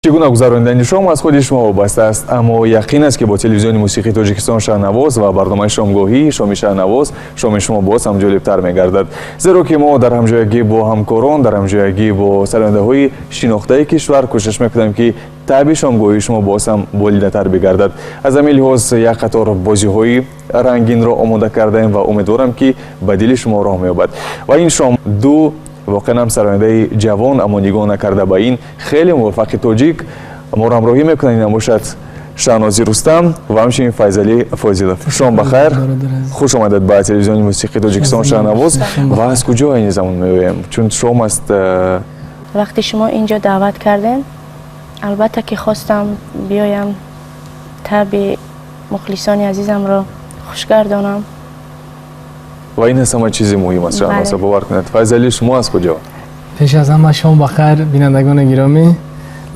Чӣ гуна гузаронидани шом аз худи шумо вобаста аст, аммо яқин аст, ки бо телевизиони мусиқии Тоҷикистон «Шаҳнавоз» ва барномаи шомгоҳии «Шоми Шаҳнавоз» шоми шумо боз ҳам ҷолибтар мегардад, зеро ки мо дар ҳамҷоягӣ бо ҳамкорон, дар ҳамҷоягӣ бо сарояндаҳои шинохтаи кишвар кӯшиш мекунем, ки таъби шомгоҳии шумо боз ҳам болидатар бигардад. Аз ҳамин лиҳоз як қатор бозиҳои рангинро омода кардаем ва умедворам, ки ба дили шумо роҳ меёбад. Ва ин шом ду воқеан ҳам сарояндаи ҷавон, аммо нигоҳ накарда ба ин, хеле муваффақи тоҷик моро ҳамроҳӣ мекунанд. Ин бошад Шаҳнози Рустам ва ҳамчунин Файзалӣ Фозилов. Шом ба хайр, хуш омадед ба телевизиони мусиқии Тоҷикистон «Шаҳнавоз». Ва аз куҷо айни замон меоем, чун шом аст? Вақте шумо инҷо даъват кардем, албатта ки хостам биёям, таби мухлисони азизамро хушгардонам. Ва ин аз ҳама чизи муҳим аст, Шаҳноза, бовар кунед. Файзалӣ, шумо аз куҷо? Пеш аз ҳама, шом ба хайр, бинандагони гиромӣ.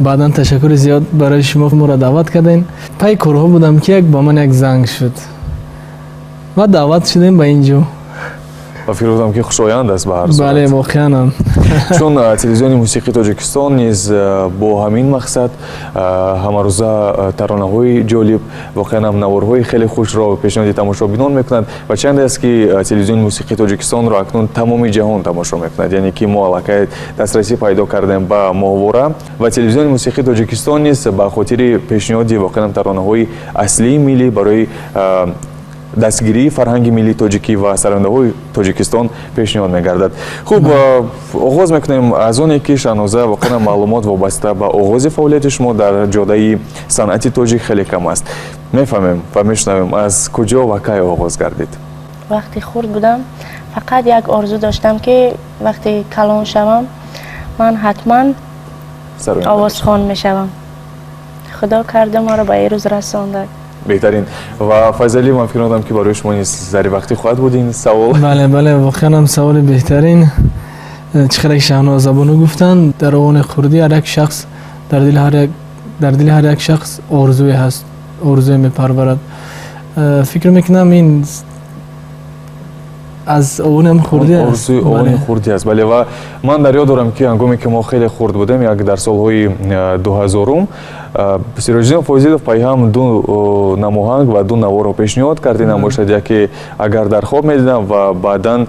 Баъдан ташаккури зиёд барои шумо, моро даъват кардем. Пайи корҳо будам, ки як ба ман як занг шуд ва даъват шудем ба ин ҷо. Ва фикр кунам, ки хушоянд аст ба ҳар сурат. Бале, воқеанам. Чун телевизиони мусиқии Тоҷикистон низ бо ҳамин мақсад ҳамарӯза таронаҳои ҷолиб, воқеан ҳам наворҳои хеле хушро пешниҳоди тамошобинон мекунад. Ва чанде аст, ки телевизиони мусиқии Тоҷикистонро акнун тамоми ҷаҳон тамошо мекунад, яъне ки мо аллакай дастрасӣ пайдо кардем ба моҳвора. Ва телевизиони мусиқии Тоҷикистон низ ба хотири пешниҳоди воқеан ҳам таронаҳои аслии миллӣ, барои дастгирии фарҳанги миллии тоҷикӣ ва сарояндаҳои Тоҷикистон пешниҳод мегардад. Хуб, оғоз мекунем аз оне, ки Шаҳноза, воқеан маълумот вобаста ба оғози фаъолияти шумо дар ҷодаи санъати тоҷик хеле кам аст. Мефаҳмем ва мешунавем, аз куҷо ва кай оғоз гардид? Вақте хурд будам, фақат як орзу доштам, ки вақте калон шавам, ман ҳатман овозхон мешавам. Худо карда, маро ба ин рӯз расонда. Беҳтарин. Ва Файзалӣ, ман фикр мекунам, ки барои шумо низ заривақтӣ хоҳад буд ин савол. Бале, воқеан ҳам саволи беҳтарин. Чӣ қадар ки Шаҳнозабону гуфтанд, дар овони хурдӣ ҳар як шахс дар дили ҳар як шахс орзуе ҳаст, орзуе мепарварад. Фикр мекунам, ин аз овони ҳам хурдӣ аст. Орзуи овони хурдӣ аст, бале. Ва ман дар ёд дорам, ки ҳангоме ки мо хеле хурд будем, як дар солҳои 2000-ум, Сироҷиддин Фозилов пайҳам ду намоҳанг ва ду наворро пешниҳод кард. Ин бошад яке «Агар дар хоб медидам» ва баъдан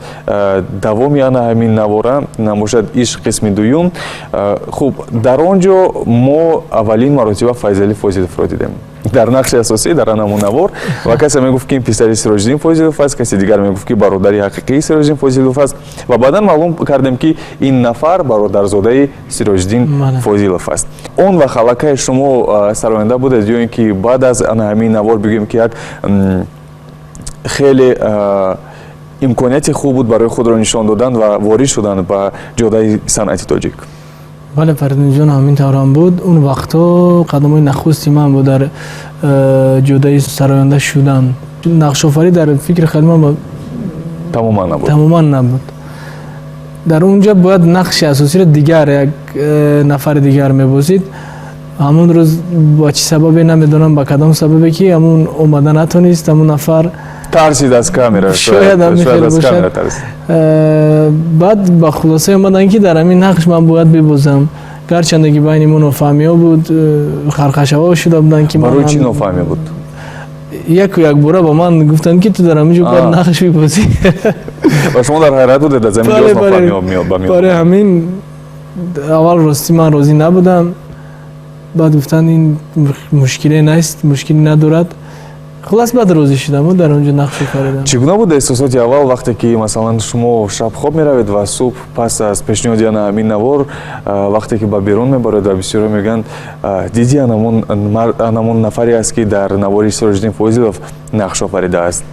давоми ана ҳамин навора набошад «Ишқ» қисми дуюм. Хуб, дар он ҷо мо аввалин маротиба Файзалӣ Фозиловро дидем дар нақши асосӣ дар анамун навор. Ва касе мегуфт, ки ин писари Сироҷиддин Фозилов аст, касе дигар мегуфт, ки бародари ҳақиқии Сироҷиддин Фозилов аст. Ва баъдан маълум кардем, ки ин нафар бародарзодаи Сироҷиддин Фозилов аст. Он вақт аллакай шумо сароянда будед ё ин ки баъд аз ана ҳамин навор, бигӯем, ки як хеле имконияти хуб буд барои худро нишон додан ва ворид шудан ба ҷодаи санъати тоҷик? Бале, Фаридунҷон, ҳамин таврам буд. Он вақтҳо қадамҳои нахусти ман буд дар ҷодаи сароянда шудан. Нақшофарӣ дар фикри хаёли ман тамоман набуд. Тамоман набуд. Дар он ҷо бояд нақши асосиро дигар як нафари дигар мебозид. Ҳамон рӯз ба чӣ сабабе, намедонам, ба кадом сабабе, ки ҳамун омада натонист ҳамун нафар. Тарсид аз камера. Шояд ҳамин хел бошад. Баъд ба хулосае омаданд, ки дар ҳамин нақш ман бояд бибозам, гарчанде ки байни мо нофаҳмиҳо буд, хархашаҳо шуда буданд, ки Барои чӣ нофаҳмӣ буд? Яку якбора ба ман гуфтанд, ки ту дар ҳамин ҷо бояд нақш бибозӣ. Ва шумо дар ҳайрат будед, аз ҳамин ҷо нофаҳмиҳо ба миён. Барои ҳамин аввал ростӣ ман розӣ набудам. Баъд гуфтанд, ин мушкиле нест, мушкиле надорад. Хулас, баъд розӣ шудаму дар он ҷо нақш офаридам. Чӣ гуна буд эҳсосоти аввал, вақте ки, масалан, шумо шаб хоб меравед ва субҳ пас аз пешниҳоди ана ҳамин навор, вақте ки ба берун мебаред ва бисёро мегӯянд: «Диди, анамон нафаре аст, ки дар навори Сироҷиддин Фозилов нақш офаридааст»?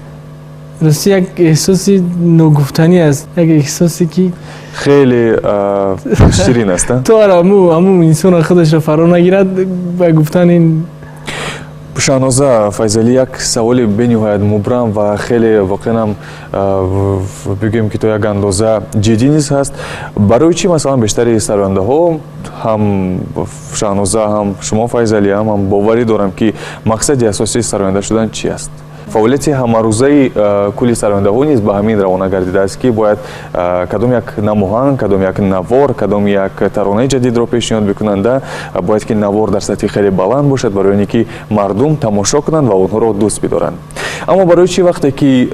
Ростӣ, як эҳсоси ногуфтанӣ аст, як эҳсосе, ки хеле ширин аст. То ҳамун инсона худашро фаро нагирад, ба гуфтан ин. Шаҳноза, Файзалӣ як саволи бениҳоят мубрам ва хеле воқеан бигӯем, ки то як андоза ҷиддӣ низ ҳаст. Барои чӣ, масалан, бештари сарояндаҳо, ҳам Шаҳноза, ҳам шумо, Файзалӣ, ҳам боварӣ дорам, ки мақсади асосии сароянда шудан чӣ аст? Фаъолияти ҳамарӯзаи кулли сарояндаҳо низ ба ҳамин равона гардидааст, ки бояд кадом як намоҳанг, кадом як навор, кадом як таронаи ҷадидро пешниҳод бикунанда, бояд ки навор дар сатҳи хеле баланд бошад, барои оне ки мардум тамошо кунанд ва онҳоро дӯст бидоранд. Аммо барои чӣ вақте ки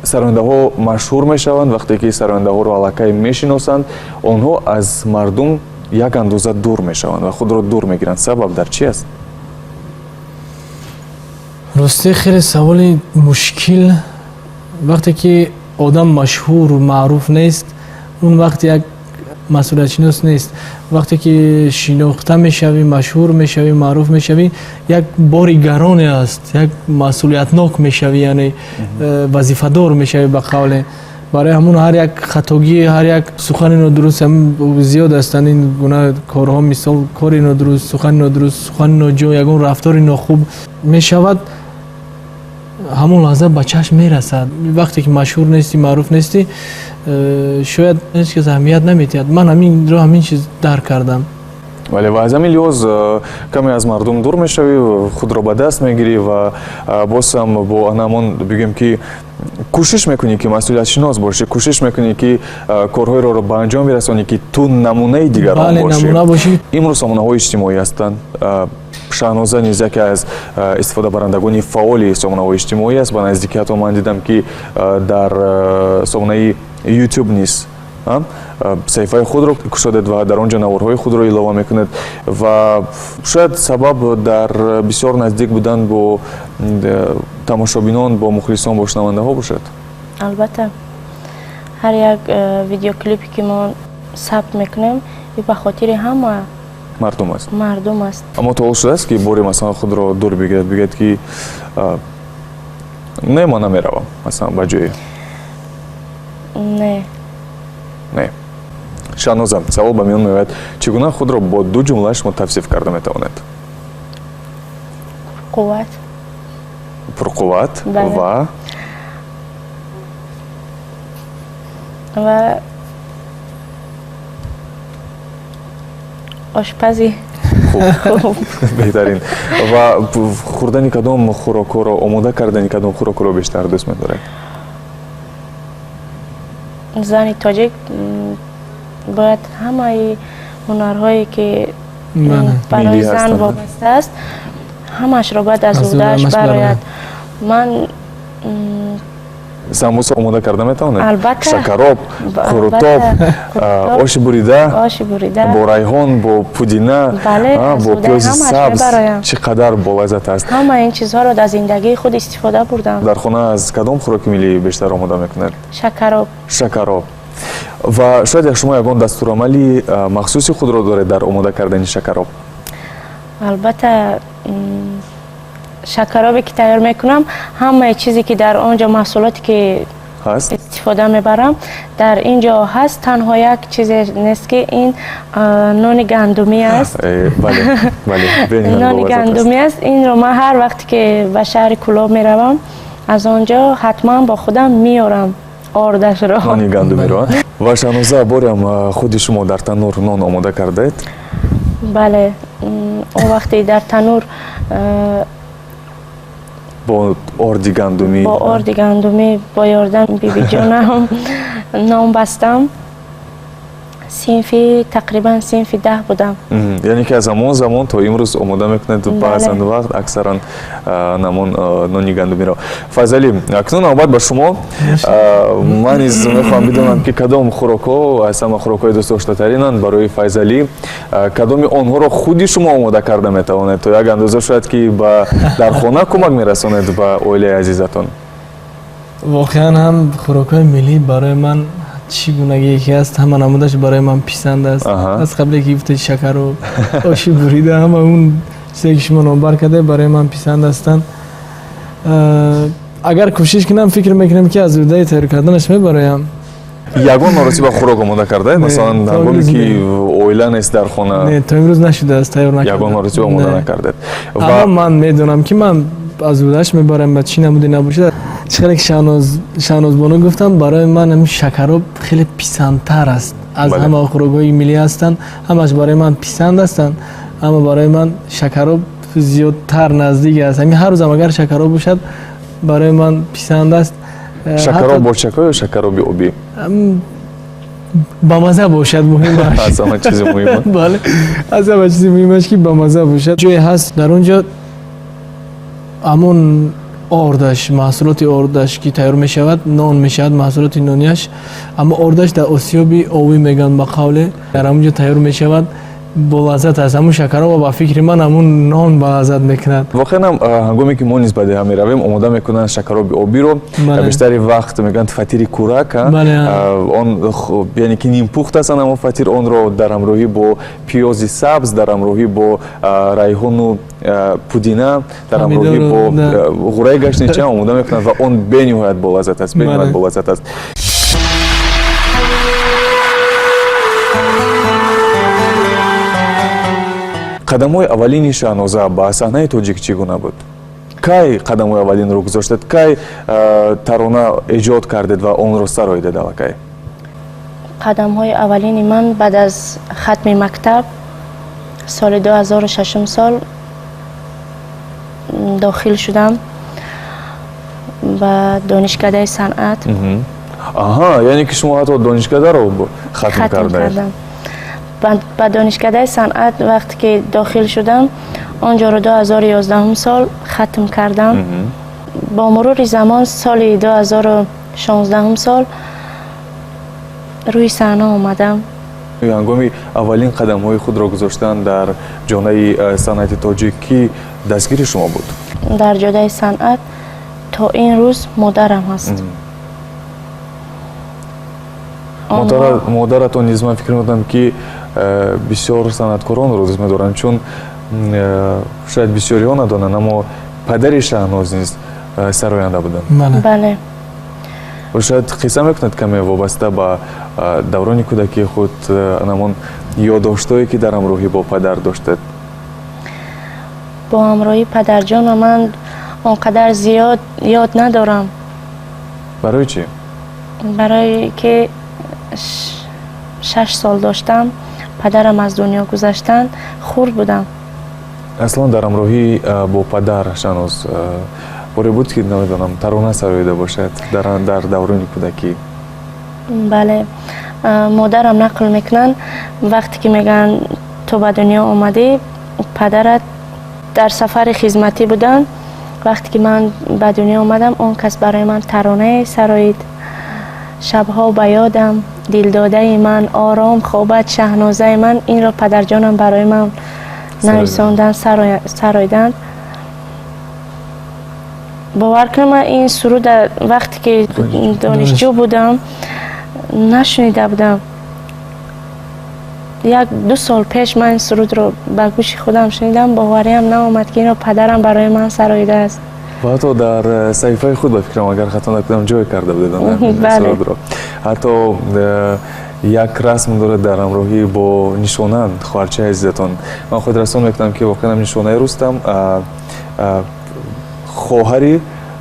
сарояндаҳо машҳур мешаванд, вақте ки сарояндаҳоро аллакай мешиносанд, онҳо аз мардум як андоза дур мешаванд ва худро дур мегиранд? Сабаб дар чӣ аст? Росте, хеле саволи мушкил. Вақте ки одам машҳур, маъруф нест, он вақт як масъулиятшинос нест. Вақте ки шинохта мешавӣ, машҳур мешавӣ, маъруф мешавӣ, як бори гароне аст, як масъулиятнок мешавӣ, яъне вазифадор мешавӣ. Ба қавле, барои ҳамун ҳар як хатогӣ, ҳар як сухани нодуруст, зиёд ҳастанд ин гуна корҳо, мисол, кори нодуруст, сухани нодуруст, сухани ноҷо, ягон рафтори нохуб мешавад, ҳамон лаҳза ба чашм мерасад. Вақте ки машҳур нестӣ, маъруф нестӣ, шояд ҳеҷ кас аҳамият намедиҳад. Ман ҳаминро, ҳамин чиз дарк кардам. Бале, ва аз ҳамин лиҳоз каме аз мардум дур мешавӣ, худро ба даст мегирӣ ва боз ҳам бо ҳамон, бигӯем ки, кӯшиш мекунӣ, ки масъулиятшинос бошӣ, кӯшиш мекунӣ, ки корҳоеро ба анҷом бирасонӣ, ки ту намунаи дигарон бошӣ. Имрӯз сомонаҳои иҷтимоӣ ҳастанд. Шаҳноза низ яке аз истифодабарандагони фаъоли сомонаҳои иҷтимоӣ аст. Ба наздикӣ ҳатто ман дидам, ки дар сомонаи YouTube низ саҳифаи худро кушодед ва дар он ҷо наворҳои худро илова мекунед. Ва шояд сабаб дар бисёр наздик будан бо тамошобинон, бо мухлисон, бо шунавандаҳо бошад. Албатта, ҳар як видеоклипе ки мо сабт мекунем, ба хотири ҳама мардум аст. Мардум аст. Аммо то ҳол шудааст, ки боре, масалан, худро дур бигирад, бигӯяд, ки не, ман намеравам, масалан, ба ҷое? Не. Не. Шаҳноза, савол ба миён меояд: чӣ гуна худро бо ду ҷумла шумо тавсиф карда метавонед? Қувват. Пурқувват ва Ва ошпази. Беҳтарин. Ва хӯрдани кадом хӯрокҳоро, омода кардани кадом хӯрокҳоро бештар дӯст медоред? Зани тоҷик бояд ҳамаи ҳунарҳое, ки барои зан вобаста аст, ҳамаашро бояд аз ӯҳдааш барояд. Ман Самбуса омода карда метавонед? Албатта. Шакароб, қурутоб, оши бурида. Оши бурида. Бо райҳон, бо пудина, бо пиёзи сабз, чӣ қадар болаззат аст. Ҳама ин чизҳоро дар зиндагии худ истифода бурдам. Дар хона аз кадом хӯроки миллӣ бештар омода мекунед? Шакароб. Шакароб. Ва шояд шумо ягон дастурамали махсуси худро доред дар омода кардани шакароб? Албатта, шакаробе ки тайёр мекунам, ҳамаи чизе, ки дар он ҷо, маҳсулоте, ки истифода мебарам, дар ин ҷо ҳаст. Танҳо як чизе нест, ки ин нони гандумӣ аст. Нони гандумӣ аст. Инро ман ҳар вақте ки ба шаҳри Кӯлоб меравам, аз он ҷо ҳатман бо худам меорам ордашро. Нони гандумиро. Ва Шаҳноза, борям худи шумо дар танур нон омода кардаед? Бале, он вақте дар танур Бо орди гандумӣ. Бо орди гандумӣ, бо ёрдами бибиҷонам нон бастам. Синфи, тақрибан синфи 10 будам. Яъне ки аз ҳамон замон то имрӯз омода мекунед баъзан вақт аксаран намон нони гандумиро. Файзалӣ, акнун навбат ба шумо. Ман низ мехоҳам бидонам, ки кадом хӯрокҳо аз ҳама хӯрокҳои дӯстдоштатаринанд барои Файзалӣ, кадоми онҳоро худи шумо омода карда метавонед, то як андоза шояд ки ба дар хона кӯмак мерасонед ба оилаи азизатон. Воқеан ҳам, хӯрокҳои миллӣ барои ман чӣ гунагие ки ҳаст, ҳама намудаш барои ман писанд аст. Аз қабле ки гуфтед, шакару оши бурида, ҳама он чизе, ки шумо номбар карда, барои ман писанд ҳастанд. Агар кӯшиш кунам, фикр мекунам, ки аз ӯҳдаи тайёр карданаш мебароям. Ягон маротиба хӯрок омода кардаед, масалан, ҳангоме ки оила нест дар хона? Не, то имрӯз нашудааст, тайёр накардам. Ягон маротиба омода накардед? Аммо ман медонам, ки ман аз ӯҳдааш мебарам, ба чӣ намуде набошад. Чӣ хеле ки Шаҳнозбону гуфтам, барои ман ҳамин шакароб хеле писандтар аст аз ҳама хӯрокҳои миллӣ ҳастанд. Ҳамаш барои ман писанд ҳастанд, аммо барои ман шакароб Зиёдтар наздик аст. Ҳамин ҳар рӯзам агар шакароб бошад, барои ман писанд аст. Шакароб бо чакор ё шакароби обӣ? Ба маза бошад, муҳим аст. Аз ҳама чизи муҳим. Бале, аз ҳама чизи муҳимаш, ки ба маза бошад. Ҷое ҳаст, дар он ҷо ҳамон ордаш, маҳсулоти ордаш, ки тайёр мешавад, нон мешавад, маҳсулоти нонияш, аммо ордаш дар осиёби овӣ мегӯянд, ба қавле, дар ҳамон ҷо тайёр мешавад, болаззат аст. Ҳамун шакароба, ба фикри ман, ҳамун нон балаззат мекунад. Воқеан ҳам, ҳангоме ки мо низ ба деҳа меравем, омода мекунанд шакароби обиро. Бештари вақт мегӯянд фатири кӯрак, он яъне ки нимпухт аст ҳамон фатир. Онро дар ҳамроҳӣ бо пиёзи сабз, дар ҳамроҳӣ бо райҳону пудина, дар ҳамроҳӣ бо ғураи гаштнича омода мекунанд ва он бениҳоят болаззат аст, бениҳоят болаззат аст. Қадамҳои аввалини Шаҳноза ба саҳнаи тоҷик чӣ гуна буд? Кай қадамҳои аввалинро гузоштед? Кай тарона эҷод кардед ва онро сароидед аллакай? Қадамҳои аввалини ман баъд аз хатми мактаб, соли 2006 сол дохил шудам ба Донишкадаи санъат. Аҳа, яъне ки шумо ҳатто донишкадаро хатм кардаед? Ба Донишкадаи санъат вақте ки дохил шудам, он ҷоро 2011 сол хатм кардам. Бо мурури замон соли 2016 сол рӯи саҳна омадам. Ҳангоми аввалин қадамҳои худро гузоштан дар ҷонаи санъати тоҷик, кӣ дастгири шумо буд? Дар ҷодаи санъат то ин рӯз модарам ҳаст. Модаратон низ, ман фикр мекунам, ки бисёр санъаткоронро дӯст медоранд, чун шояд бисёриҳо надонанд, аммо падари Шаҳноз низ сароянда буданд. Бале. Шояд қисса мекунад каме вобаста ба даврони кӯдакии худ, ҳамон ёддоштҳое, ки дар ҳамроҳӣ бо падар доштед. Бо ҳамроҳии падарҷонам ман он қадар зиёд ёд надорам. Барои чӣ? Барои ки 6 сол доштам, падарам аз дунё гузаштанд, хурд будам. Аслан дар ҳамроҳӣ бо падар Шаҳноз боре буд, ки, намедонам, тарона сароида бошад дар даврони кӯдакӣ? Бале, модарам нақл мекунанд, вақте ки мегӯянд, ту ба дунё омадӣ, падарат дар сафари хизматӣ буданд. Вақте ки ман ба дунё омадам, он кас барои ман таронае сароид: «Шабҳо ба ёдам дилдодаи ман, ором хобад Шаҳнозаи ман». Инро падарҷонам барои ман нависонданд, сароиданд. Бовар кунам, ман ин суруда вақте ки донишҷӯ будам, нашунида будам. 1-2 сол пеш ман ин сурудро ба гӯши худам шунидам, бовариам наомад, ки инро падарам барои ман сароидааст. Ва ҳатто дар саҳифаи худ, ба фикрам, агар хато накунам, ҷой карда будед сурудро. Ҳатто як расм дорад дар ҳамроҳӣ бо Нишона, хоҳарчаи азизатон. Ман хотиррасон мекунам, ки воқеан Нишонаи Рустам хоҳари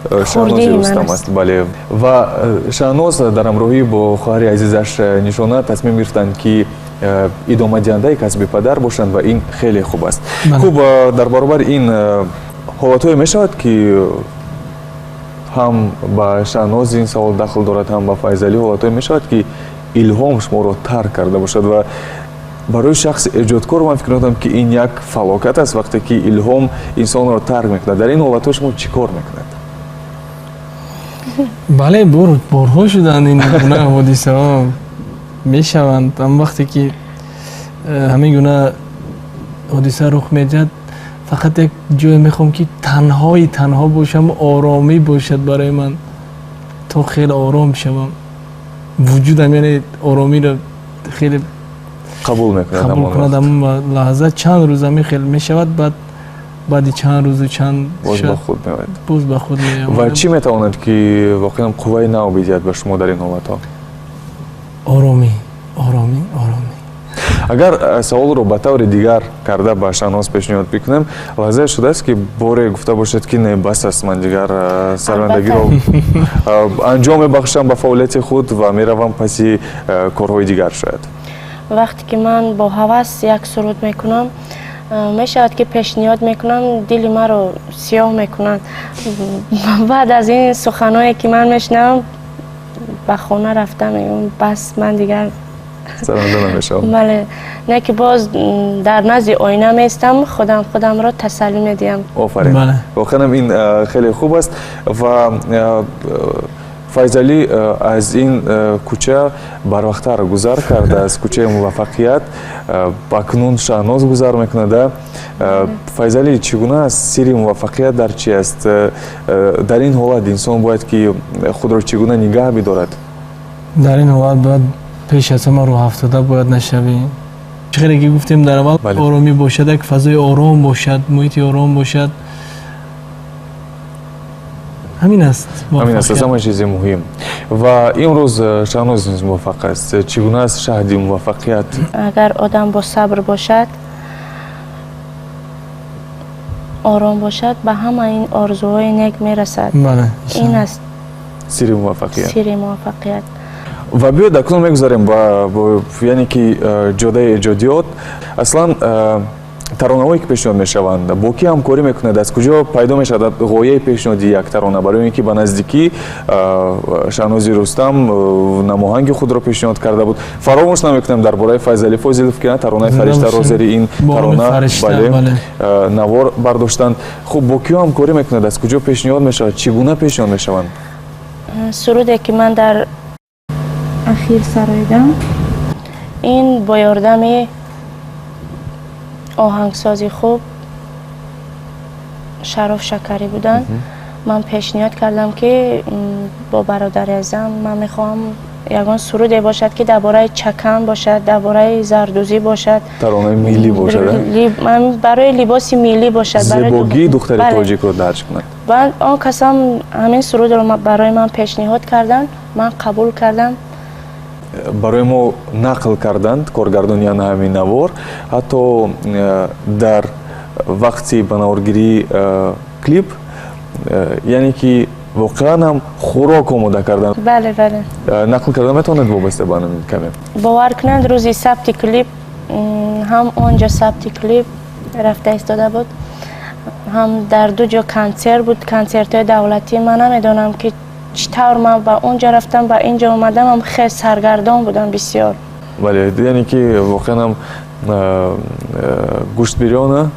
Шаҳнози Рустам аст. Бале, ва Шаҳноз дар ҳамроҳӣ бо хоҳари азизаш Нишона тасмим гирифтанд, ки идомадиҳандаи касби падар бошанд, ва ин хеле хуб аст. Хуб, дар баробари ин ҳолатҳое мешавад, ки ҳам ба Шаҳноз ин савол дахл дорад, ҳам ба Файзалӣ, ҳолатҳое мешавад, ки илҳом шуморо тарк карда бошад? Ва барои шахси эҷодкор ман фикр мекунам, ки ин як фалокат аст, вақте ки илҳом инсонро тарк мекунад. Дар ин ҳолатҳо шумо чӣ кор мекунед? Бале, борҳо шуданд, ин гуна ҳодисаҳо мешаванд. Ам вақте ки ҳамин гуна ҳодиса рух медиҳад, фақат як ҷое мехоҳам, ки танҳои танҳо бошам, оромӣ бошад барои ман, то хеле ором шавам. Вуҷудам, яъне, оромиро хеле қабул мекунад. Қабул кунад. Ҳамон лаҳза чанд рӯз ҳамин хел мешавад, баъд баъди чанд рӯзу чанд боз ба худ меояд. Боз ба худ меояд. Ва чӣ метавонад, ки воқеан қувваи нав бидиҳад ба шумо дар ин ҳолатҳо? Оромӣ, оромӣ, оромӣ. Агар саволро ба таври дигар карда ба Шаҳноз пешниҳод бикунем, лаҳзае шудааст, ки боре гуфта бошад, ки не, бас аст, ман дигар сарояндагиро анҷом мебахшам ба фаъолияти худ ва меравам паси корҳои дигар шояд? Вақте ки ман бо ҳавас як суруд мекунам, Мешавад ки пешниҳод мекунам, дили маро сиёҳ мекунанд. Баъд аз ин суханҳое ки ман мешунавам, ба хона рафта мегӯям, бас, ман дигар саранда намешавам. Бале, не ки боз дар назди оина меистам, худам худамро тасаллӣ медиҳам. Офарин, воқеан ин хеле хуб аст. Ва Файзалӣ аз ин кӯча барвақттар гузар кард, аз кӯчаи муваффақият ба акнун Шаҳноз гузар мекунад. Файзалӣ, чӣ гуна аст сирри муваффақият дар чи аст? Дар ин ҳолат инсон бояд ки худро чӣ гуна нигаҳ бидорад? Дар ин ҳолат бояд пеш аз ҳама рӯҳафтода бояд нашавӣ. Чӣ хеле ки гуфтем дар аввал, оромӣ бошад, як фазои ором бошад, муҳити ором бошад. Ҳамин аст. Ҳамин аст, аз ҳама чизи муҳим. Ва имрӯз Шаҳноз низ муваффақ аст. Чӣ гуна аст шаҳди муваффақият? Агар одам бо сабр бошад, ором бошад, ба ҳама ин орзуҳои нек мерасад. Ин аст сирри муваффақият. Сирри муваффақият. Ва биёед акнун мегузарем ба яъне ки ҷодаи эҷодиёт. Аслан таронаҳое ки пешниҳод мешаванд, бо кӣ ҳамкорӣ мекунад, аз куҷо пайдо мешавад ғояи пешниҳоди як тарона? Барои ин ки ба наздикӣ Шаҳнози Рустам намоҳанги худро пешниҳод карда буд. Фаромӯш намекунем дар бораи Файзалӣ Фозилов, ки таронаи Фариштаро зери ин тарона бале навор бардоштанд. Хуб, бо киё ҳамкорӣ мекунад, аз куҷо пешниҳод мешавад, чӣ гуна пешниҳод мешаванд? Суруде ки ман дар ахир сароидам, ин бо ёрдами оҳангсози хуб Шароф Шакарӣ буданд. Ман пешниҳод кардам ки бо бародари азизам ман мехоҳам ягон суруде бошад ки дар бораи чакан бошад, дар бораи зардӯзӣ бошад, таронаи миллӣ бошад, барои либоси миллӣ бошад, зебогии духтари тоҷикро дарҷ кунад. Баъд он касам ҳамин сурудро барои ман пешниҳод карданд, ман қабул кардам. Барои мо нақл карданд коргардони ана ҳамин навор, ҳатто дар вақти ба наворгирии клип, яъне ки воқеан ҳам хӯрок омода карданд. Бале, бале. Нақл карда метавонед вобаста ба ҳамин каме? Бовар кунанд, рӯзи сабти клип ҳам он ҷо сабти клип рафта истода буд, ҳам дар ду ҷо консерт буд, консертҳои давлатӣ. Ман намедонам ки чӣ тавр ман ба он ҷо рафтам, ба ин ҷо омадам, ҳам хеле саргардон будам бисёр. Бале, яъне ки воқеан ҳам гӯштбирёна,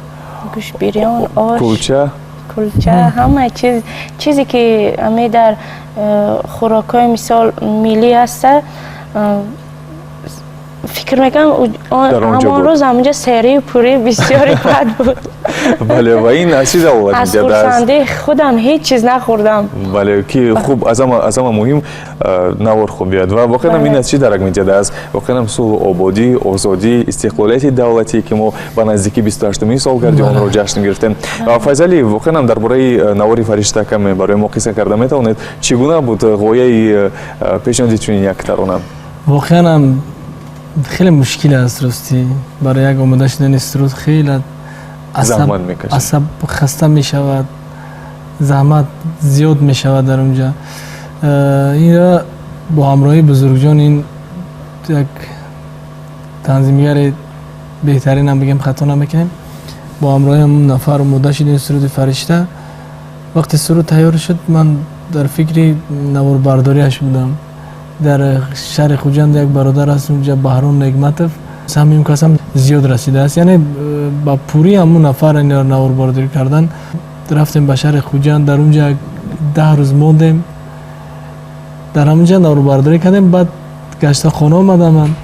гӯштбирён, ош, кулча, кулча, ҳама чиз, чизе ки ами дар хӯрокҳои мисол миллӣ ҳаста, фикр мекунам ҳамон рӯз ҳамонҷо серию пурӣ бисёри бад буд. Бале, ва ин аз чӣ далолат аз медиҳад? Хурсандии худам ҳеҷ чиз нахӯрдам. Бале, ки хуб аз ҳама муҳим навор хуб биёяд. Ва воқеан ҳам ин аз чӣ дарак медиҳад? Аз воқеан ҳам сулҳу ободӣ, озодӣ, истиқлолияти давлатӣ, ки мо ба наздикӣ 28-умин солгарди онро ҷашн гирифтем. Файзалӣ, воқеан ҳам дар бораи навори Фаришта каме барои мо қисса карда метавонед? Чӣ гуна буд ғояи пешниҳоди чунин як тарона? Воқеан ҳам хеле мушкил аст ростӣ. Барои як омода шудани суруд хеле заҳмат мекашад, асаб хаста мешавад, заҳмат зиёд мешавад дар онҷа. Инро бо ҳамроҳии бузургҷон, ин як танзимгари беҳтаринам бигем хато намекунем, бо ҳамроҳии ҳамон нафар омода шудем суруди Фаришта. Вақте суруд тайёр шуд, ман дар фикри наворбардориаш будам. Дар шаҳри Хуҷанд як бародар аст онҷа, Баҳром Негматов, саҳми он касам зиёд расидааст. Яъне ба пурии ҳамон нафар инро наворбардорӣ кардан. Рафтем ба шаҳри Хуҷанд, дар онҷа 10 рӯз мондем, дар ҳамонҷа наворбардорӣ кардем. Баъд гашта хона омадам ман.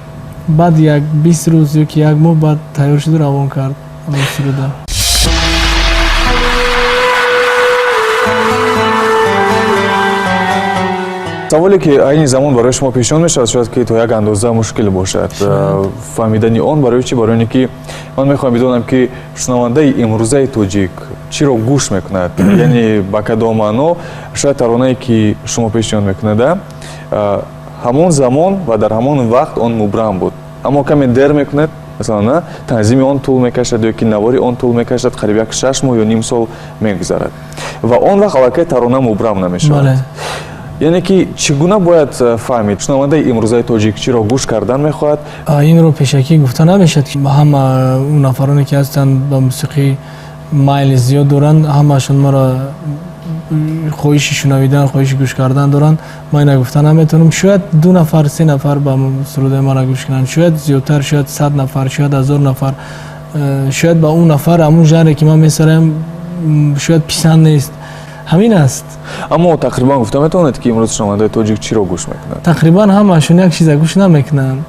Баъд як 20 рӯз ё ки як моҳ баъд тайёр шуду равон кард ҳамон суруда. Саволе ки айни замон барои шумо пешниҳод мешавад, шояд ки то як андоза мушкил бошад фаҳмидани он. Барои чӣ? Барои ин ки ман мехоҳам бидонам ки шунавандаи имрӯзаи тоҷик чиро гӯш мекунад, яъне ба кадом маъно шояд таронае ки шумо пешниҳод мекунада ҳамон замон ва дар ҳамон вақт он мубрам буд, аммо каме дер мекунад, масалан танзими он тӯл мекашад ё ки навори он тӯл мекашад, қариб як 6 моҳ ё ним сол мегузарад ва он вақт аллакай тарона мубрам намешавад. Яъне ки чӣ гуна бояд фаҳмид, шунавандаи имрӯзаи тоҷик чиро гӯш кардан мехоҳад? Инро пешакӣ гуфта намешавад, ки ҳама он нафароне ки ҳастанд, ба мусиқӣ майли зиёд доранд, ҳамаашон маро хоҳиши шунавидан, хоҳиши гӯш кардан доранд. Ман ина гуфта наметавонам. Шояд 2 нафар, 3 нафар ба сурудаи мара гӯш кунанд, шояд зиёдтар, шояд 100 нафар, шояд 1000 нафар. Шояд ба он нафар ҳамун жанре ки ман месараям, шояд писанд нест. Ҳамин аст. Аммо тақрибан гуфта метавонед, ки имрӯз шунавандаи тоҷик чиро гӯш мекунад? Тақрибан ҳамаашон як чиза гӯш намекунанд.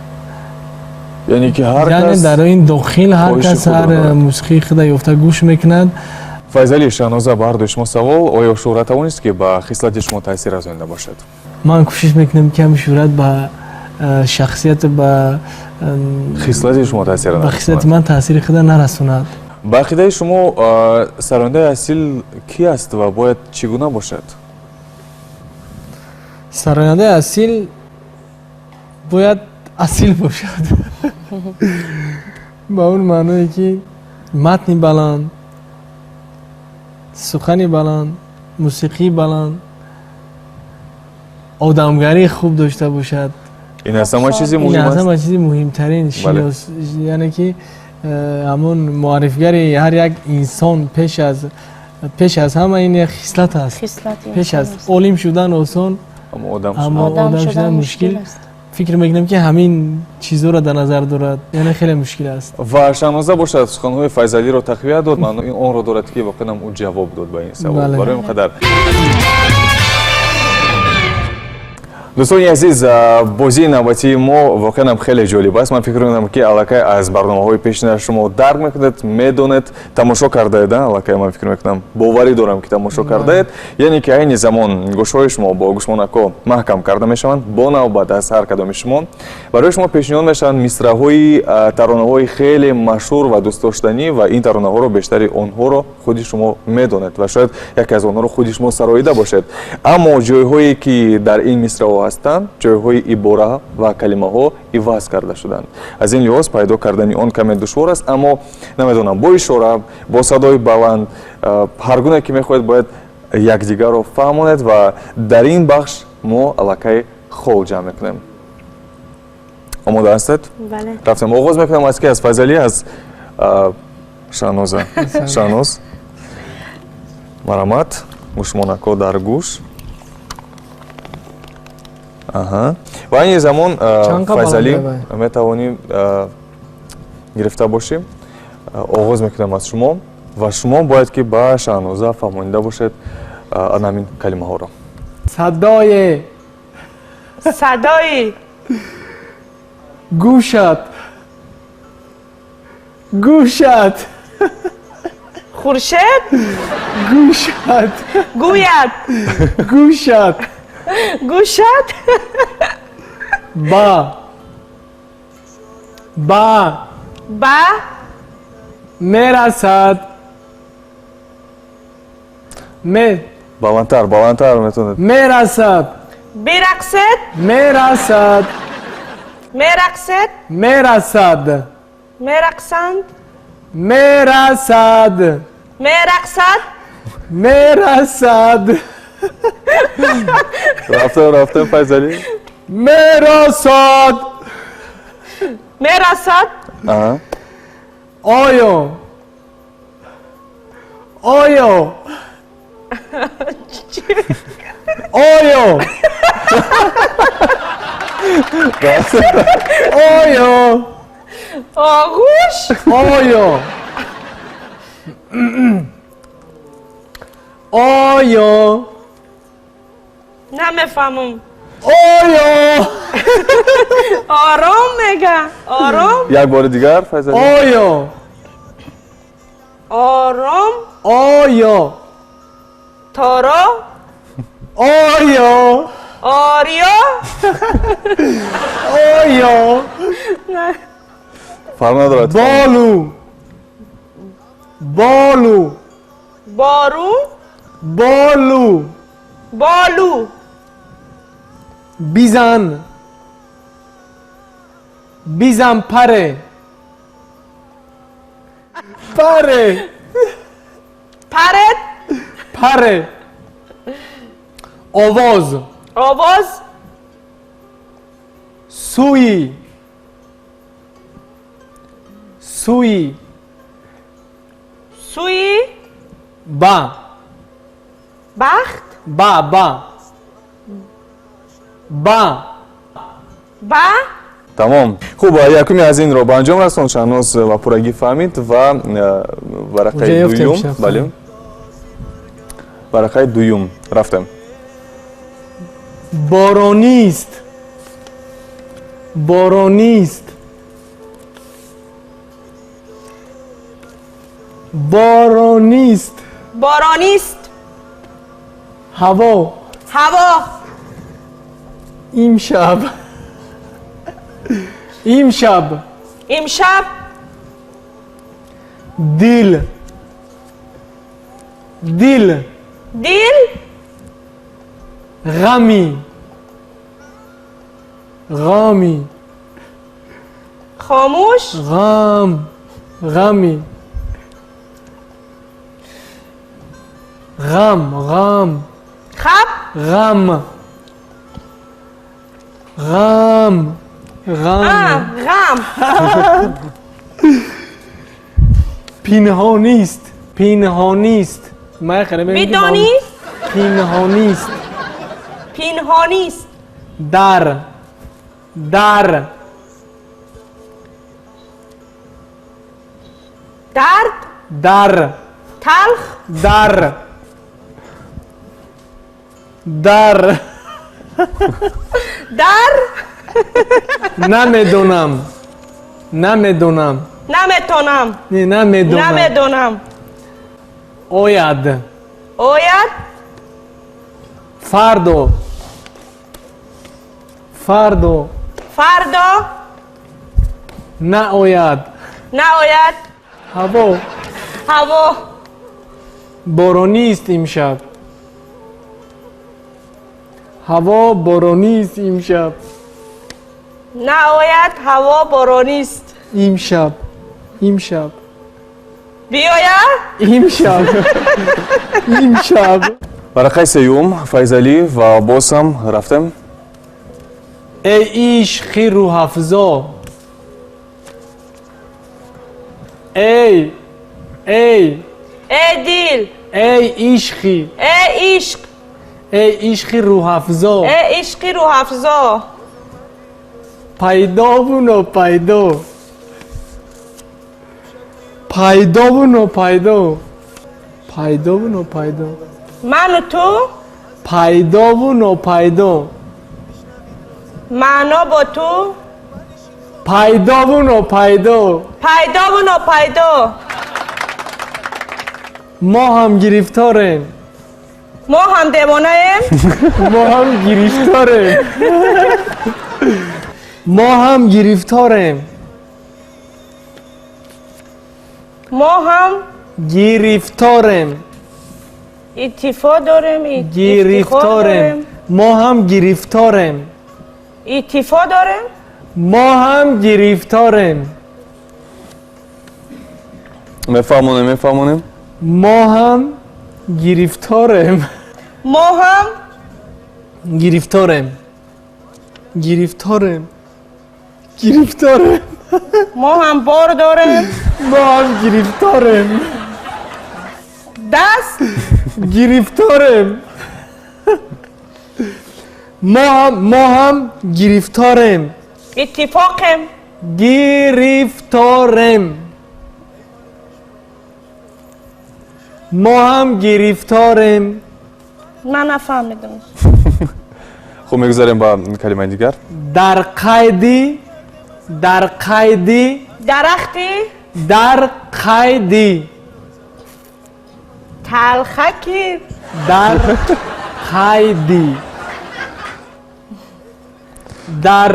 Яъне ки ҳар яъне кас дар ин дохил ҳар хоҳиши кас худро ҳар дорад. мусиқии худа ёфта гӯш мекунад. Файзалӣ, Шаҳноза, ба ҳардуи шумо савол: оё шӯҳрат тавонист, ки ба хислати шумо таъсир расонида бошад? Ман кӯшиш мекунам, ки ҳамин шӯҳрат ба шахсияту ба хислати шумо таъсир ба хислати нарасонад. ман таъсири худа нарасонад. Ба ақидаи шумо, сарояндаи асил кӣ аст ва бояд чӣ гуна бошад? Сарояндаи асил бояд асил бошад, ба он маъное ки матни баланд, сухани баланд, мусиқии баланд, одамгарии хуб дошта бошад. Ин аз ҳама чизи Ин муҳим аз аст. ҳама чизи муҳимтарин шинос, яъне ки ҳамон муаррифгари ҳар як инсон пеш аз ҳама ин як хислат аст. Хислати Пеш аз инсон аст. Олим шудан осон, Аммо одам аммо одам одам шудан шудан мушкил. мушкил аст. Фикр мекунам, ки ҳамин чизҳоро дар назар дорад, яъне хеле мушкил аст. Ва Шаҳноза бошад, суханҳои Файзалиро тақвият дод. Маънои онро дорад, ки воқеан ӯ ҷавоб дод ба ин савол. Бале. Барои ин қадар, дӯстони азиз, бозии навбатии мо воқеан хеле ҷолиб аст. Ман фикр мекунам, ки аллакай аз барномаҳои пешина шумо дарк мекунед, медонед, тамошо кардаед. Аллакай ман фикр мекунам, боварӣ дорам, ки тамошо кардаед. Яъне ки айни замон гӯшҳои шумо бо гӯшмонакҳо маҳкам карда мешаванд. Бо навбат аз ҳар кадоми шумо барои шумо пешниҳод мешаванд мисраҳои таронаҳои хеле машҳур ва дӯстдоштанӣ, ва ин таронаҳоро, бештари онҳоро худи шумо медонед ва шояд яке аз онҳоро худи шумо сароида бошед. Аммо ҷойҳое ки дар ин мисраҳо ҳастанд, ҷойҳои ибора ва калимаҳо иваз карда шуданд. Аз ин лиҳоз пайдо кардани он каме душвор аст, аммо намедонам, бо ишора, бо садои баланд, ҳар гуна ки мехоҳед, бояд якдигарро фаҳмонед. Ва дар ин бахш мо аллакай хол ҷамъ мекунем. Омода ҳастед? Бале. Рафтем. Оғоз мекунам аз ки? Аз Файзалӣ, аз Шаҳноза? Шаҳноз, марҳамат, гӯшмонакҳо дар гӯш. Аҳа, ва айни замон Чанд қа Файзалӣ, баланд бай? метавонӣ гирифта бошӣ. Оғоз мекунам аз шумо ва шумо бояд ки ба Шаҳноза фаҳмонида бошед ана ҳамин калимаҳоро. Садое. Садои. Гӯшат, гӯшат. Хуршед. Гӯшат. Гӯяд. Гӯшат. Гӯшат. Ба Ба. Мерасад, ме. Баландтар, баландтар метавонед. Мерасад. Бирақсед. Мерасад. Мерақсед. Мерасад. Мерақсанд. Мерасад. Мерақсад. Мерасад. Рафтем, рафтем, Файзалӣ. Мерасад. Мерасад. Аҳа. Оё, оё, оё. Оё. Оғӯш. Оё, оё. Намефаҳмам. Оё. Ором мега, ором. Як бори дигар, Файзалӣ. Оё. Ором. Оё. Торо. Оё. Ориё. Оё. Фарқ надорад. Болу, болу. Бору. Болу. Болу. Бизан, бизан, паре, паре. Паред. Паре, овоз. Овоз. Сӯи. Сӯи. Сӯи. Ба. Бахт. Ба, ба. Ба. Ба. Тамом. Хуб, якуми аз инро ба анҷом расон, Шаҳноз ва пуррагӣ фаҳмид ва варақаи дуюм. Бале. Варақаи дуюм. Рафтем. Боронист. Боронист. Боронист. Боронист. Ҳаво. Ҳаво. Имшаб. Имшаб. Имшаб. Дил. Дил. Дил. Ғами. Ғами. Хомӯш. Ғам. Ғами. Ғам, ғам. Хаб. Ғам. Ғам. Ғам. Ғам. Пинҳонист. Пинҳонист. Бидонӣ. Пинҳонист. Пинҳонист. Дар. Дар. Дард. Дар. Талх. Дар. Дар. Дар. Намедонам. Намедонам. Наметонам. Не, намедонам. Намедонам. Ояд. Ояд. Фардо. Фардо. Фардо. Наояд. Наояд. Ҳаво. Ҳаво. Боронист имшаб. Ҳаво боронист имшаб. Наояд, ҳаво боронист. Имшаб. Имшаб. Биёяд? Имшаб. Имшаб. Варақаи сеюм, Файзалӣ, ва боз ҳам рафтем. Эй ишқи рӯҳафзо. Эй, эй. Эй дил. Эй ишқи. Эй ишқ. Эй ишқи рӯҳафзо. Эй ишқи рӯҳафзо. Пайдову нопайдо. Пайдову нопайдо. Пайдову нопайдо. Ману ту? Пайдову нопайдо. Маъно бо ту? Пайдову нопайдо. Пайдову нопайдо. Мо ҳам гирифторем. Мо ҳам девонаем? Мо ҳам гирифторем. Мо ҳам гирифторем. Мо ҳам гирифторем. Иттифоқ дорем. Гирифторем. Мо ҳам гирифторем. Иттифоқ дорем. Мо ҳам гирифторем. Мефаҳмонем, мефаҳмонем. Мо ҳам гирифторем. Мо ҳам гирифторем. Гирифторем. Гирифторем. Мо ҳам бор дорем. Мо ҳам гирифторем. Даст. Гирифторем. Мо ҳам гирифторем. Иттифоқем. Гирифторем. Мо ҳам гирифторем. Ман нафаҳмидам. Хуб, мегузарем ба калимаи дигар. Дар қайди, дар қайди. Дарахти. Дар қайди. Талхаки. Дар қайди. Дар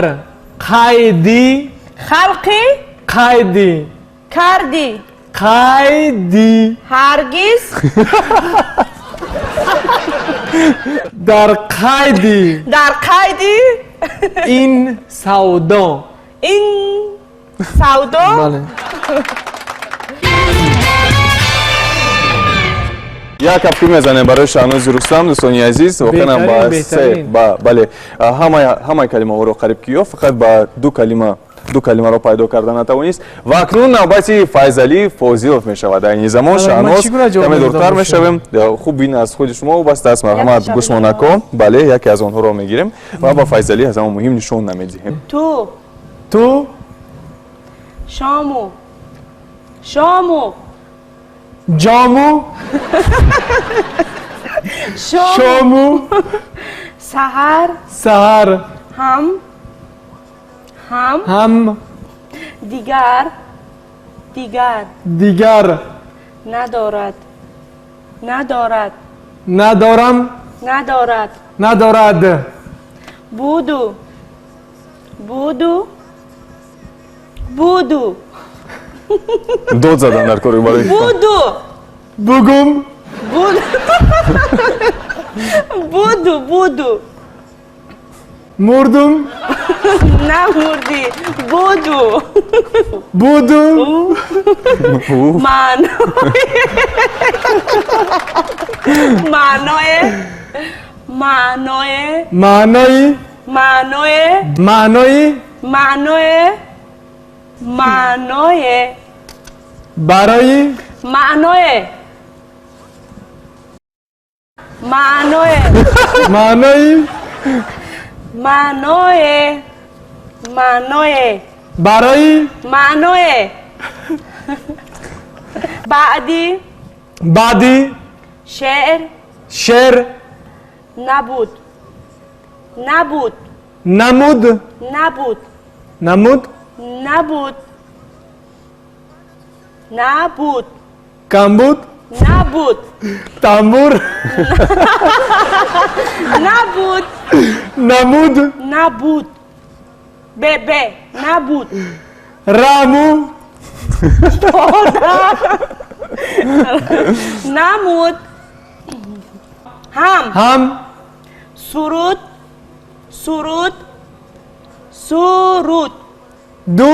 қайди. Халқи. Қайди. Карди. Қайди. Ҳаргиз. Дар қайди. Дар қайди. Ин савдо. Ин савдо. Бале. Як кафкӯб мезанем барои Шаҳнози Рустам, дӯстони азиз. Воқеан ба се, бале, ҳамаи калимаҳоро қариб ки ёфт, фақат ба ду калима, ду калимаро пайдо карда натавонист. Ва акнун навбати Файзалӣ Фозилов мешавад. Айни замон, Шаҳноз, каме дуртар мешавем. Хуб, ин аз худи шумо вобаста аст. Марҳамат, гӯшмонако. Бале, яке аз онҳоро мегирем ва ба Файзалӣ аз ҳама муҳим нишон намедиҳем. Ту. Ту. Шому, шому. Ҷому. Шому. Саҳар. Саҳар. Ҳам, ҳам. Ҳам. Дигар, дигар. Дигар. Надорад, надорад. Надорам. Надорад. Надорад. Буду, буду, буду. Дод задан дар кори барои Буду. Бугум. Буду, буду, буду. Мурдум. Намурдӣ, буду. Буду. Маъное, маъное, маъное. Маънои. Маъное. Маънои. Маъное, маъное. Барои. Маъное, маъное. Маънои. Маъное, маъное. Барои. Маъное. Баъди. Баъди. Шеър. Шеър. Набуд, набуд. Намуд. Набуд. Намуд. Набуд, набуд. Камбуд. Набуд. Тамбур. Набуд. Намуд. Набуд, бе, бе, набуд. Раму. Намуд, ҳам. Ҳам. Суруд, суруд, суруд. Ду.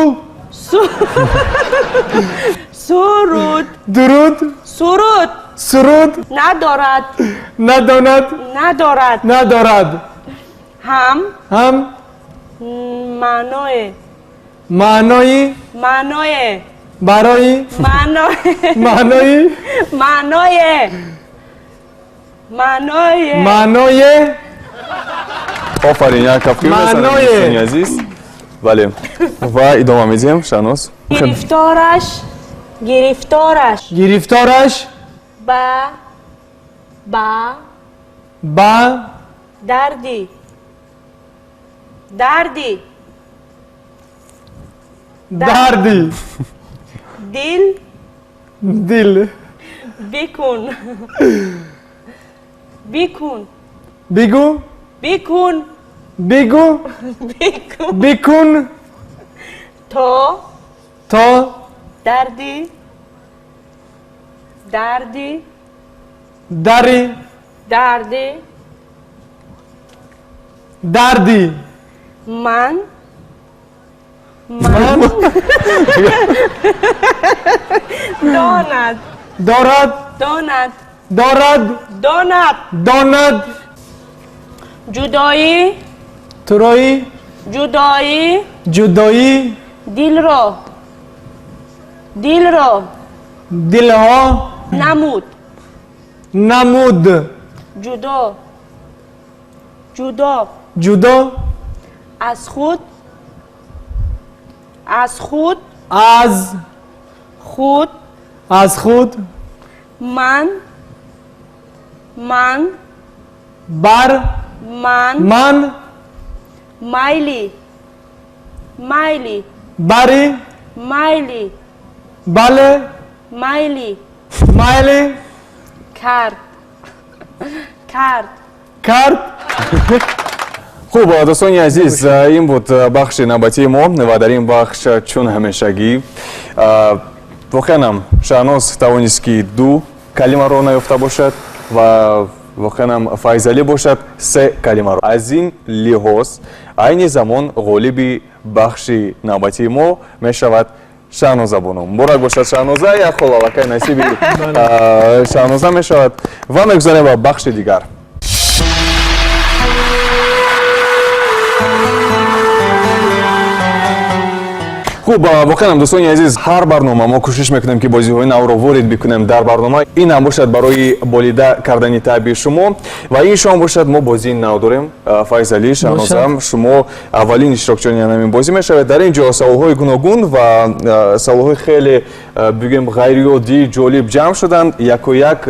Суруд. Дуруд. Суруд. Суруд. Надорад. Надонад. Надорад. Надорад. Ҳам. Ҳам. Маъное. Маънои. Маъное. Барои. Маъное. Маънои. Маъное, маъное. Маъное. Офарин, як кафкӯб мезанем. Маъное. Дӯстони азиз, бале, ва идома медиҳем, Шаҳноз. Гирифтораш, гирифтораш. Гирифтораш. Ба Ба. Дарди, дарди. Дарди. Дил. Дил. Бикун, бикун. Бигӯ. Бикун. Бигӯ. Бикун. Бикун. То. То. Дарди, дарди. Дари. Дарди. Дарди. Ман, ман. Донад. Дорад. Донад. Дорад. Донад. Донад. Ҷудоӣ. Туроӣ. Ҷудоӣ. Ҷудоӣ. Дилро, дилро. Дилҳо. Намуд. Намуд. Ҷудо, ҷудо. Ҷудо. Аз худ, аз худ. Аз. Худ. Аз худ. Ман, ман. Бар. Ман. Ман. Майли, майли. Бари. Майли. Бале. Майли. Майли. Кард, кард. Кард. Хуб, дӯстони азиз, ин буд бахши навбатии мо ва дар ин бахш, чун ҳамешагӣ, воқеанам Шаҳноз тавонист, ки ду калимаро наёфта бошад ва воқеанам Файзалӣ бошад се калимаро. Аз ин лиҳоз, айни замон ғолиби бахши навбатии мо мешавад. Шаҳноза бону. Муборак бошад, Шаҳноза, як хол аллакай насиби Шаҳноза мешавад ва мегузарем ба бахши дигар. Хуб, воқеан, дӯстони азиз, ҳар барнома мо кӯшиш мекунем, ки бозиҳои навро ворид бикунем дар барнома. Ин ҳам бошад барои болида кардани таъби шумо ва ин шом бошад, мо бозии нав дорем. Файзалӣ, Шаҳнозам, шумо аввалин иштирокчиёни ҳамин бозӣ мешавед. Дар ин ҷо саволҳои гуногун ва саволҳои хеле, бигӯем, ғайриоддӣ, ҷолиб ҷамъ шуданд. Яку як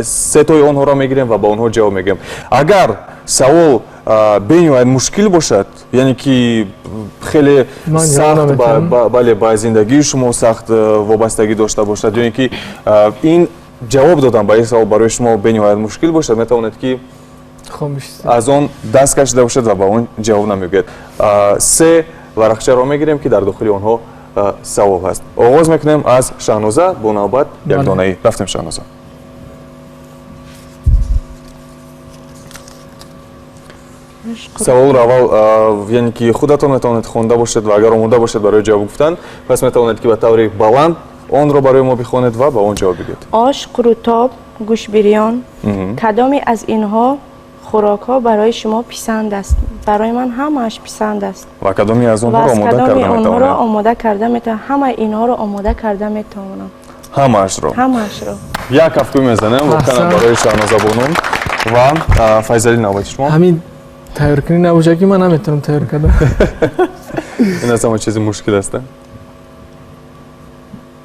сетои онҳоро мегирем ва ба онҳо ҷавоб мегӯем. Агар савол бениҳоят мушкил бошад, яъне ки хеле сахт, бале, ба зиндагии шумо сахт вобастагӣ дошта бошад, ё ин ки ин ҷавоб додан ба ин савол барои шумо бениҳоят мушкил бошад, метавонед, ки аз он даст кашида бошед ва ба он ҷавоб намегӯед. Се варақчаро мегирем, ки дар дохили онҳо савол ҳаст. Оғоз мекунем аз Шаҳноза, бо навбат якдонаӣ рафтем, Шаҳноза. Саволро аввал, яъне ки худатон метавонед хонда бошед ва агар омода бошед барои ҷавоб гуфтан, пас метавонед, ки ба таври баланд онро барои мо бихонед ва ба он ҷавоб бигӯед. Ош, қурутоб, гӯшбирён, кадоме аз инҳо хӯрокҳо барои шумо писанд аст? Барои ман ҳамааш писанд аст. Ва кадоме аз онҳоро омода карда метавонед? Омода карда метавонам. Ҳамаи инҳоро омода карда метавонам. Ҳамаашро? Ҳамаашро. Як кафкӯй мезанем воқеан барои Шаҳноза бону. Ва Файзалӣ, навбати шумо. Ҳамин тайёркунӣ набошад, ки ман наметавонам тайёр кардам. Ин аз ҳама чизи мушкил аст.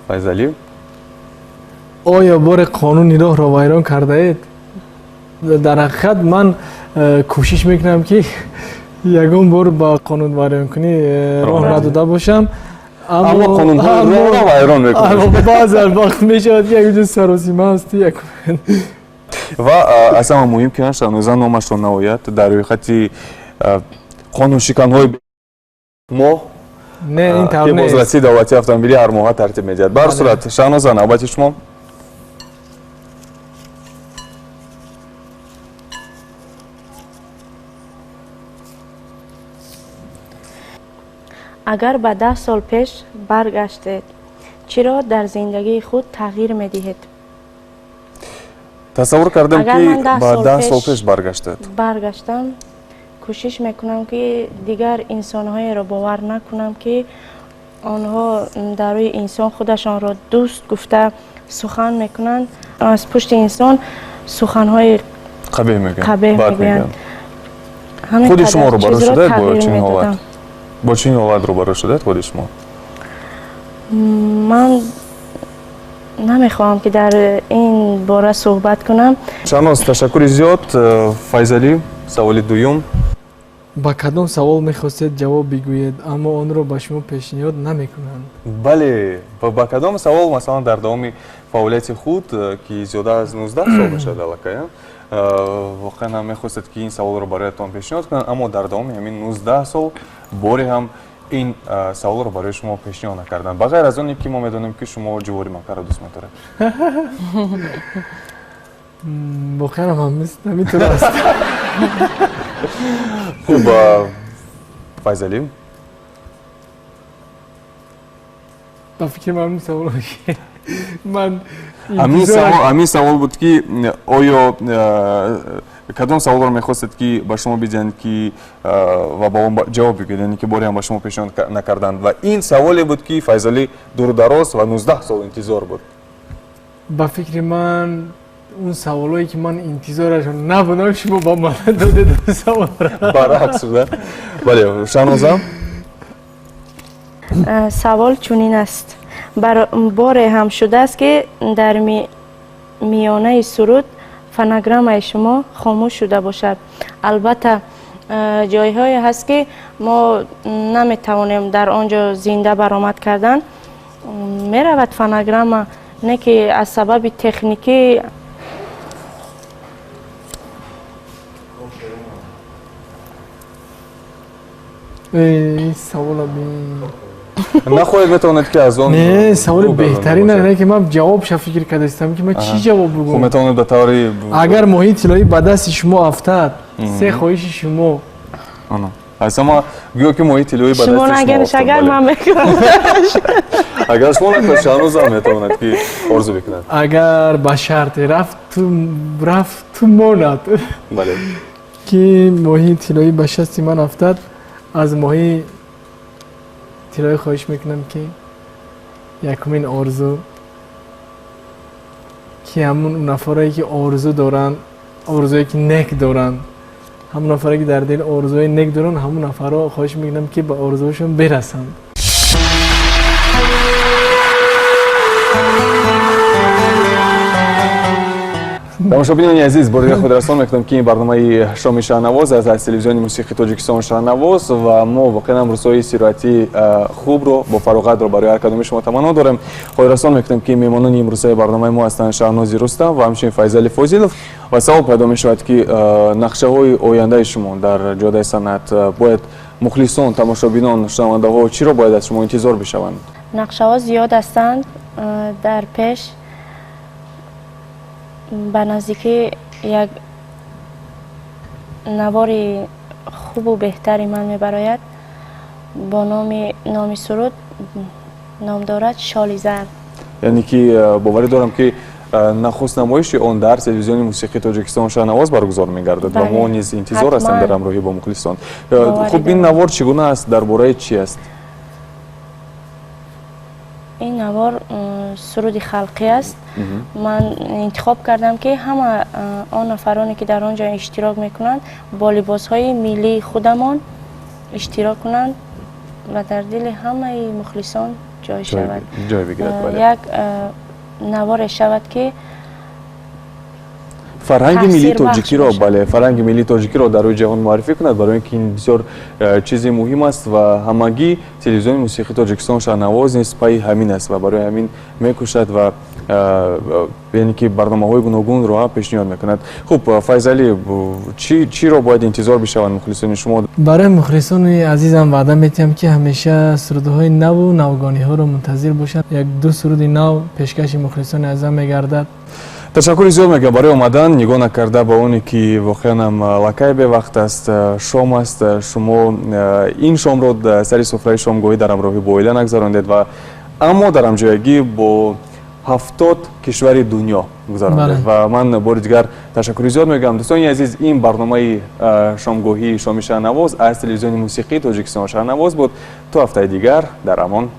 Файзалӣ. Оё боре қонуни роҳро вайрон кардаед? Дар ҳақиқат ман кӯшиш мекунам, ки ягон бор ба қонунвайронкунӣ роҳ надода бошам. Аммо қонунҳои роҳро вайрон мекунед. Баъзан вақт мешавад, ки якҷо саросима ҳастӣ. Ва аз ҳама муҳим, ки Шаҳноза номашро наояд дар рӯйхати қонуншиканҳои моҳ, ки бозрасии давлатии автомобилӣ ҳар моҳа тартиб медиҳад. Ба ҳар сурат, Шаҳноза, навбати шумо. Агар ба 10 сол пеш баргаштед, чиро дар зиндагии худ тағйир медиҳед? Тасаввур кардам, ки ба 10 сол пеш баргаштед. Баргаштам, кӯшиш мекунам, ки дигар инсонҳоеро бовар накунам, ки онҳо дар рӯи инсон худашонро дӯст гуфта сухан мекунанд, аз пушти инсон суханҳои қабеҳ мегӯянд. Худи шумо рӯбарӯ шудаед бо чунин ҳолат? Бо чунин ҳолат рӯбарӯ шудаед худи шумо? Ман намехоҳам, ки дар ин бора суҳбат кунам. Шаҳноз, ташаккури зиёд. Файзалӣ, саволи дуюм. Ба кадом савол мехостед ҷавоб бигӯед, аммо онро ба шумо пешниҳод намекунанд? Бале, ба кадом савол, масалан, дар давоми фаъолияти худ, ки зиёда аз 19 сол мешавад аллакай, воқеан ҳам мехостед, ки ин саволро бароятон пешниҳод кунанд, аммо дар давоми ҳамин 19 сол боре ҳам ин саволро барои шумо пешниҳод накарданд, ба ғайр аз оне ки мо медонем, ки шумо ҷувори маккаро дӯст медоред? Воқеан ҳам ҳаминтур аст. Хуб, Файзалӣ. Ба фикри ман, савол ман ҳамин савол буд, ки оё кадом саволро мехостед, ки ба шумо бидиҳанд, ки ва ба он ҷавоб бигӯед, яъне ки боре ҳам ба шумо пешниҳод накарданд. Ва ин саволе буд, ки Файзалӣ дуру дароз ва 19 сол интизор буд. Ба фикри ман, он саволое, ки ман интизорашон набудам, шумо ба ман додед саволро. Баръакс шуда. Бале, Шаҳноза. Савол чунин аст: боре ҳам шудааст, ки дар миёнаи суруд фонограммаи шумо хомӯш шуда бошад? Албатта, ҷойҳое ҳаст, ки мо наметавонем дар он ҷо зинда баромад кардан, меравад фонограмма, не ки аз сабаби техникӣ. Савола нахоҳед, метавонед, ки аз он Не, саволи беҳтарин не, ки ман ҷавобша фикр кардастам, ки ман чӣ ҷавоб бигӯям. Хуб, метавонед ба таври Агар моҳии тиллоӣ ба дасти шумо афтад, се хоҳиши шумо? Аз ҳама гӯё ки моҳии тиллоӣ ба шумо дасти шумо нагариш, агар ман мекунам. Агар шумо накунед, Шаҳноз ҳам метавонад ки орзу бикунад. Агар ба шарте рафту монад, Бале. ки моҳии тиллоӣ ба шасти ман афтад, аз моҳии тиллоӣ хоҳиш мекунам, ки якумин орзу, ки ҳамун нафарое ки орзу доранд, орзуе ки нек доранд, ҳамун нафаре ки дар дил орзуи нек доранд, ҳамун нафарро хоҳиш мекунам, ки ба орзуҳошон бирасанд. Тамошобинони азиз, бори дигар худрасон мекунам, ки ин барномаи шоми Шаҳнавоз аст аз телевизиони мусиқии Тоҷикистон Шаҳнавоз, ва мо воқеан ҳам рӯзҳои истироҳатии хубро бо фароғатро барои ҳар кадоми шумо таманно дорем. Худрасон мекунем, ки меҳмонони имрӯзаи барномаи мо ҳастанд Шаҳнози Рустам ва ҳамчунин Файзали Фозилов. Ва савол пайдо мешавад, ки нақшаҳои ояндаи шумо дар ҷодаи санъат, бояд мухлисон, тамошобинон, шунавандаҳо чиро бояд аз шумо интизор бишаванд? Нақшаҳо зиёд ҳастанд дар пеш. Ба наздикӣ як навори хубу беҳтари ман мебарояд бо номи суруд, ном дорад «Шоли зард». Яъне ки боварӣ дорам, ки нахуст намоиши он дар телевизиони мусиқии Тоҷикистон Шаҳнавоз баргузор мегардад ва мо низ интизор ҳастем дар ҳамроҳӣ бо мухлисон. Хуб, ин навор чӣ гуна аст, дар бораи чӣ аст? Ин навор суруди халқӣ аст. Ман интихоб кардам, ки ҳама он нафароне ки дар он ҷо иштирок мекунанд, бо либосҳои миллии худамон иштирок кунанд ва дар дили ҳамаи мухлисон ҷой шавад. Ҷой бигирад, бале. Як наворе шавад, ки Фарҳанги миллии тоҷикиро, бале, фарҳанги миллии тоҷикиро дар рӯи ҷаҳон муаррифӣ кунад, барои ин ки ин бисёр чизи муҳим аст ва ҳамагӣ телевизиони мусиқии Тоҷикистон Шаҳнавоз низ пайи ҳамин аст ва барои ҳамин мекӯшад ва яъне ки барномаҳои гуногунро ҳам пешниҳод мекунад. Хуб, Файзалӣ, чиро бояд интизор бишаванд мухлисони шумо? Барои мухлисони азизам ваъда метиҳам, ки ҳамеша сурудҳои наву навгониҳоро мунтазир бошанд. Як ду суруди нав пешкаши мухлисони азизам мегардад. Ташаккури зиёд мегӯям барои омадан, нигоҳ накарда ба оне ки воқеан ҳам лакай бевақт аст, шом аст. Шумо ин шомро сари суфраи шомгоҳӣ дар ҳамроҳӣ бо оила нагзарондед ва аммо дар ҳамҷоягӣ бо 70 кишвари дунё гузарондед, ва ман бори дигар ташаккури зиёд мегӯям. Дӯстони азиз, ин барномаи шомгоҳии шоми Шаҳнавоз аз телевизиони мусиқии Тоҷикистон Шаҳнавоз буд. То ҳафтаи дигар дар амон.